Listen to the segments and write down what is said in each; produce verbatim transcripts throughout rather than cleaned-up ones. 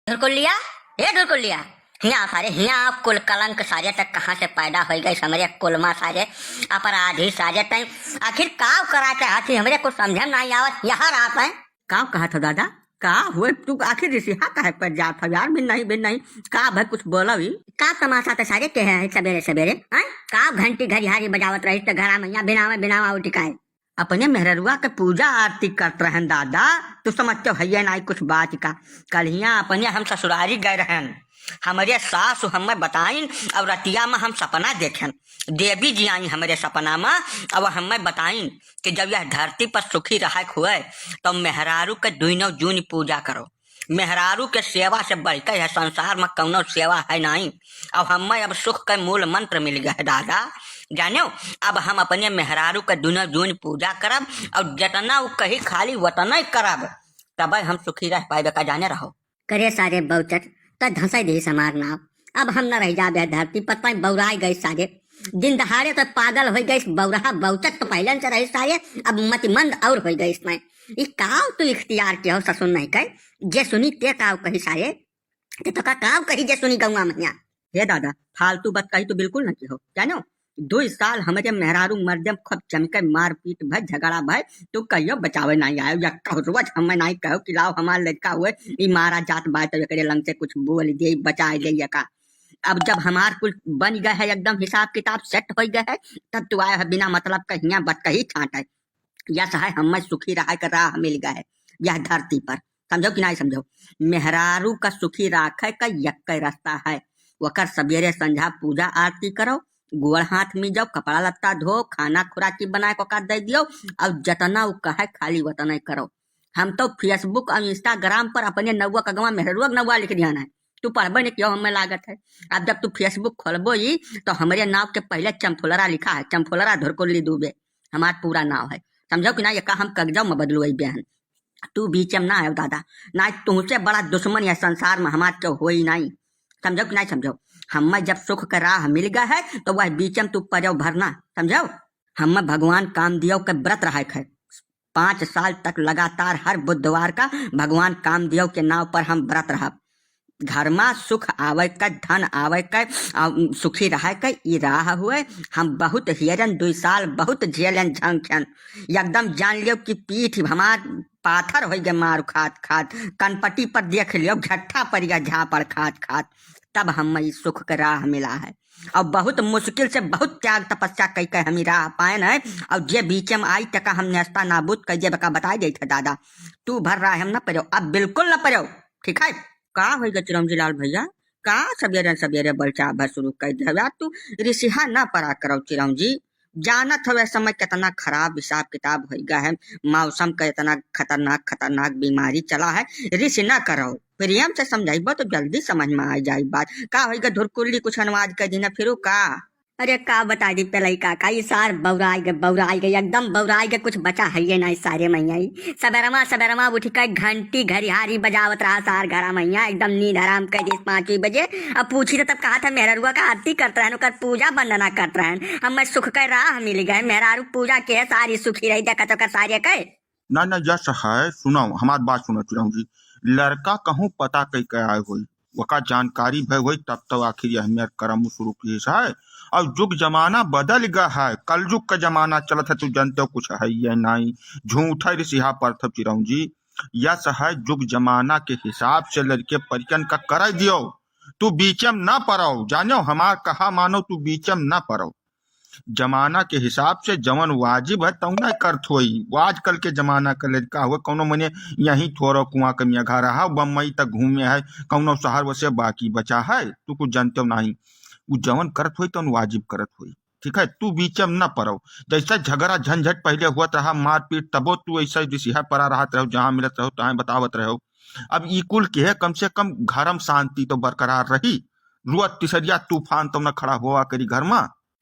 ढुरकुल्लिया, ए ढुरकुल्लिया, हियाँ आ सारे, हियाँ आ। कुल कलंक सारे तक कहाँ से पैदा होइ गइस हमरे कुल मा सारे, अपराधी सारे तैं। आखिर काव करा चाहत ही हमरे कुछ समझे में नाहीं आवत, यहाँ रात है। काव कहत हो दादा? का हुए तू आखिर रिसिहा काहे पर जात हो यार? बिन नहीं, बिन नहीं, का भाई कुछ बोलो ही? का तमाशा ते सारे के है सबेरे सबेरे, हैं? का घंटी घड़ियारी बजावत रही त घरा में यहाँ बिनावा बिनावा उठ के आए? अपने मेहररुआ के पूजा आरती करत रहन दादा, तू समझते हो हइये नाई कुछ बात का। कल्हियाँ अपने हम ससुरारी गए रहन, हमरे सासु हमें बताइन और रतिया में हम सपना देखेन, देवी जी आई हमरे सपना में और हमें बताइन कि जब यह धरती पर सुखी रहक हुए तो मेहरारू के दुइनों जून पूजा करो। मेहरारू के सेवा से बढ़ के यह संसार में कौनो सेवा है नाई। अब हमें अब सुख के मूल मंत्र मिल गया है दादा, जान्यो। अब हम अपने मेहरारू के दुइनों जून पूजा करब और जितना उ कही खाली वतने करब, तबे हम सुखी रह पाएबे का, जाने रहो। करे सारे बौचट, त धंसै देहिस हमार नाव। अब हम न रह जाबे धरती पर, तैं बौराय गइस सारे। दिन दहाड़े तो पागल होइ गइस, बौरहा बौचट तो पहले से रहिस सारे, अब मतिमंद और होइ गइस तैं। ई काव तू इख्तियार के हो ससुर नहीं कहे, जे सुनी ते काव कही सारे, ते तो का काव कही जे सुनी गौवा मैया। हे दादा, फालतू बात कही तो बिल्कुल न की हो, जानो? दुई साल हमरे मेहरारू मर्दे में खूब जम के मारपीट भय, झगड़ा भय, तू कहियो बचावे नाई आयो, या कहू रोज हमें नाई कहो कि लाओ हमार लड़का हुए, ई मारा जात बाय तो एकरे लंग से कुछ बोल दे, बचाए दे या का। अब जब हमार कुल बन गए है, एकदम हिसाब किताब सेट हो गए है, तब तू आए है बिना मतलब के हियाँ बतकही छांटे। यस है, हमें सुखी रहे का राह मिल गए है यह धरती पर। समझो कि नहीं समझो? मेहरारू का सुखी राखे का यक्के रास्ता है, ओकर सबेरे संझा पूजा आरती करो, गोड़ हाथ में जाओ, कपड़ा लत्ता धो, खाना खुराकी बनाए को का दे दियो, और जतना उ कहे खाली वतने करो। हम तो Facebook और Instagram पर अपने नौवा कगवा मेहरुआ के नौवा लिख दिया है, तू पढ़बे नहीं कियो, हमें लागत है। अब जब तू Facebook खोलबो ही तो हमरे नाव के पहले चंफोलरा लिखा है, चंफोलरा धुरकुल्ली दुबे हमार पूरा नाव है, समझो कि ना? ये का हम कागजों में बदलवाई बहन, तू बीच में ना आयो दादा, ना तुमसे बड़ा दुश्मन यह संसार में हमार क्यों होई नहीं, समझो कि नहीं समझो? हमें जब सुख का राह मिल गया है तो वह बीच में तू पड़ो भरना, समझो? हमें भगवान कामदेव के व्रत रहा है, पाँच साल तक लगातार हर बुधवार का भगवान कामदेव के नाव पर हम व्रत रहब। घर मा सुख आवे के, धन आवे के, आ, सुखी रहे के ई राह हुए। हम बहुत हेरन, दुई साल बहुत झेलन झंखन, एकदम जान लियो कि पीठ हमार पाथर होइ गए मार खात खात, कनपटी पर देख लियो घट्ठा पड़ गया झापड़ खात खात, तब हम ई सुख के राह मिला है। और बहुत मुश्किल से, बहुत त्याग तपस्या कई के हम ई राह पाएन है। और जे बीच में आई तका हम नेस्ता नाबूद कर देबे का बताई देत है दादा, तू भर राह हम न पड़ो, अब बिल्कुल न पड़ो, ठीक है? का होई गा चिरौंजी लाल भैया, का सबेरे सबेरे बलचा भर शुरू कर दे यार तू? रिसिहा ना परा करो चिरौंजी, जानत हो इस समय कितना खराब हिसाब किताब होई गा है, मौसम का इतना खतरनाक खतरनाक बीमारी चला है, रिस ना करो, प्रेम से समझाइबो तो जल्दी समझ में आ जाई बात। का होई गा धुरकुल्ली, कुछ अनुवाद कर दी ना फिर का? अरे का बता दी पेलई काका, ई सार बौराई गए, बौराई गए, एकदम बौराई गए, कुछ बचा है ये नहीं सारे मैया। ई सबेरमा, सबेरमा उठ के घंटी घड़ियारी बजावत रहा सार घरा मैया, एकदम नींद हराम कर दी पाँच बजे। अब पूछी तो तब कहा था मेहररुआ का आरती करत रहन, ओकर पूजा वंदना करत रहन। हम मैं सुख के राह मिल गए, मेहरारू पूजा के है, सारी सुखी रही, देखत ओकर सारे के। ना, ना, यस है, सुनो, हमार बात सुनो चिरौंजी। लड़का कहूँ पता कई के आए होई, ओका जानकारी भय होई, तब तो आखिर यह मेर करम शुरू किहिस है। और जुग जमाना बदल गया है, कलयुग का जमाना चलत है, तू जानते हो कुछ है ये नहीं, झूठा रिसिहा परत हो चिरौंजी। यस है, जुग जमाना के हिसाब से लड़के परिकन का कर दियो, तू बीचे में ना पड़ो, जानो हमार कहा मानो, तू बीचे में ना पड़ो। जमाना के हिसाब से जवन वाजिब है, तौन करत होई। वो आजकल के जमाना के लड़का हुए, कौनो मने यहीं थोरो कुआं के मेघा रहा, बम्बई तक घूमे है, कौनो शहर वसे बाकी बचा है, तू कुछ जानते हो नहीं। वो जवन करत होई, तौन वाजिब करत होई। ठीक है, तू बीच में न पड़ो। जैसे झगड़ा झंझट पहले हुआ रहा, मारपीट, तबो तू ऐसा रिसिहा पड़ा रहत रहो, जहाँ मिलत रहो, तहाँ बतावत रहो। अब ई कुल के है, कम से कम घर में शांति तो बरकरार रही। रोज तिसरिया तूफान तो न खड़ा हुआ करी घर में।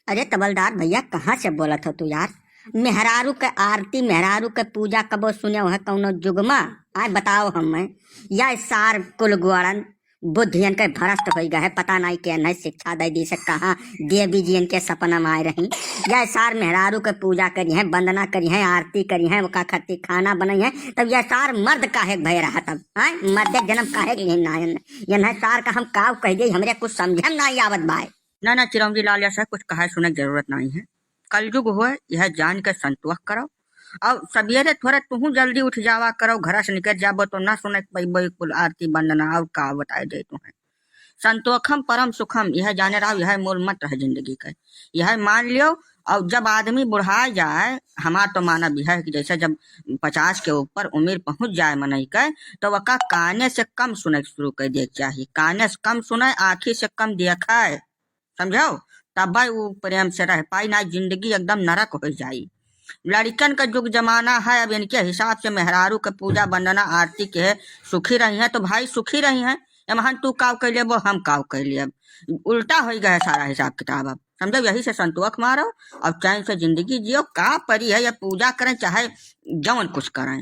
अरे तबलदार भैया, कहाँ से बोलत हो तू यार? मेहरारू के आरती, मेहरारू के पूजा कबो सुने है कौनो जुग मा? आए बताओ हमें, या सार कुल गुआड़न, बुद्धि इनके भ्रष्ट होइ गए है, पता नाहीं केन्है शिक्षा दै दी से कहाँ देवी जी इनके सपना में आए रही। यह सार मेहरारू के पूजा करिहैं, वंदना करिहैं, आरती करिहैं, ओका खत्ती खाना बनइहैं, तब यह सार मर्द काहे के भय रहा तब, हैं? मर्द के जन्म काहे के लिए ना आयन? इन्है सार का हम काव कह दे, हमरे कुछ समझे में नाहीं आवत बाय। ना, ना, चिरौंजी लाल, ऐसा कुछ कहा सुने के जरूरत नाहीं है। कलयुग होय, यह जान के संतोष करो। और सवेरे थोड़ा तुहू जल्दी उठ जावा करो, घर से निकल जाबो तो ना सुने के पइबो कुल आरती वंदना, और का बताए दे तुम्हें। संतोखम परम सुखम, यह जाने रहो, यह मोल मत रहे जिंदगी के, यह मान लियो। और जब आदमी बुढ़ाए जाए, हमार तो मानब यह है कि जैसे जब पचास के ऊपर उम्र पहुँच जाए मनई के, तो वका काने से कम सुने के शुरू कर दे के चाही, काने से कम सुने, आँखी से कम देखे, समझो, तब भाई वो प्रेम से रह पाई, ना जिंदगी एकदम नरक हो जाई। लड़कन का जुग जमाना है, अब इनके हिसाब से मेहरारू के पूजा वंदना आरती के सुखी रही हैं, तो भाई सुखी रही हैं, एमहन तू काव कर लेबो, हम काव कर लेब, उल्टा हो गया सारा हिसाब किताब। अब समझो, यही से संतोख मारो और चैन से जिंदगी जियो। का परी है, या पूजा करें चाहे जौन कुछ करें,